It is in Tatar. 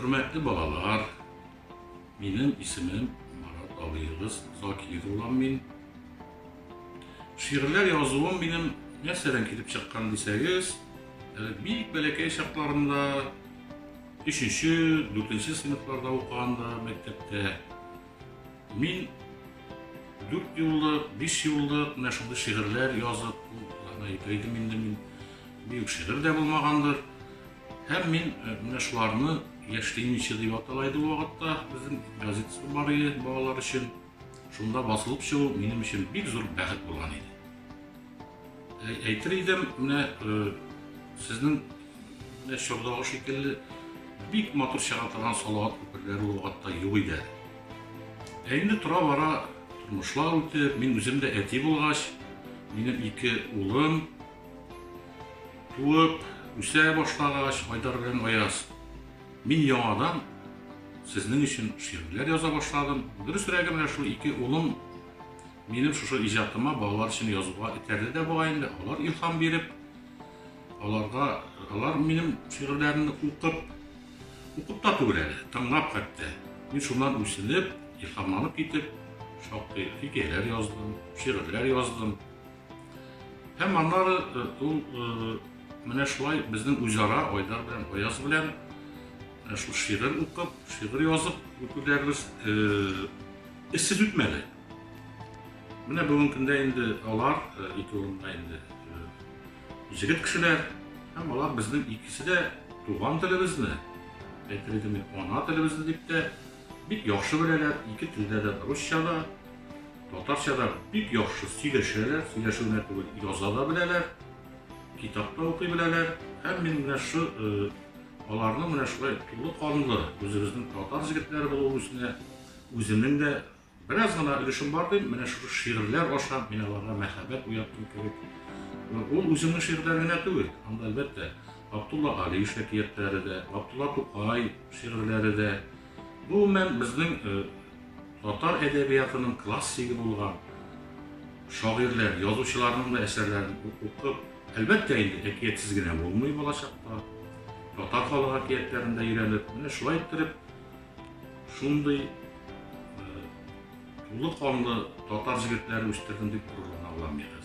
Хөрмәтле балалар, минем исемем Марат абыегыз Закир булам мин. Шигырьләр язуым минем нәрсәдән килеп чыккан дисәгез, әле бик бәләкәй чакларымда, өченче, дүртенче сыйныфларда укыганда мәктәптә мин дүрт юллык, биш юллык менә шундый шигырьләр язып, аны әйтер идем инде мин, бик шигырь дә булмагандыр. Һәм мин менә шуларны Яшь ленинчы дип атала иде ул вакытта, безнең газетасы бар иде балалар өчен. Шунда басылып чыгу минем өчен бик зур бәхет булган иде. Әйтер идем, менә сезнең менә чордагы шикелле бик матур чыга торган салават күперләре ул вакытта юк иде әле. Ә инде тора-бара тормышлар үтеп, мин үзем дә әти булгач, минем ике улым туып, үсә башлагач, Айдар белән Аяз, мин яңадан сезнең өчен шигырьләр яза башладым. Дөресрәге, менә шул ике улым минем шушы иҗатыма балалар өчен язуга этәрде дә бугай инде. Алар илһам биреп, аларга, алар минем шигырьләремне укып, укып та түгел әле, тыңлап хәтта. Мин шуннан үсенеп, илһамланып китеп, шактый хикәяләр яздым, шигырьләр яздым. Һәм аннары э, ул э, менә шулай безнең үзара Айдар белән Аяз белән менә шул шигырь укып, шигырь язып үтүләребез э, эзсез үтмәде. Менә бүгенге көндә инде алар ике урында инде җегет кешеләр һәм алар безнең икесе дә туган телебезне, әйтер идем мин, ана телебезне дип тә бик яхшы беләләр, ике телдә дә русча да, Татарча да бик яхшы сөйләшәләр, сөйләшү генә түгел, яза да беләләр, китап та укый беләләр. Һәм мин менә шу э, аларның менә шулай тулы канлы үзебезнең татар җегетләре булуы өстенә үземнең дә бераз гына өлешем бар дим, менә шушы шигырьләр аша мин аларга мәхәббәт уяттым кебек. Ул үземнең шигырьләр генә түгел, анда әлбәттә Габдулла Алиш әкиятләре дә, Габдулла Тукай шигырьләре дә. Гомумән, безнең э, Татар әдәбиятының классигы булган шагыйрьләр, язучыларның да әсәрләрен укып, әлбәттә инде, әкиятсез генә булмый балачакта. Татар халык әкиятләрен дә өйрәнеп, менә шулай иттереп, шундый тулы канлы татар җегетләре үстердем дип горурлана алам мин.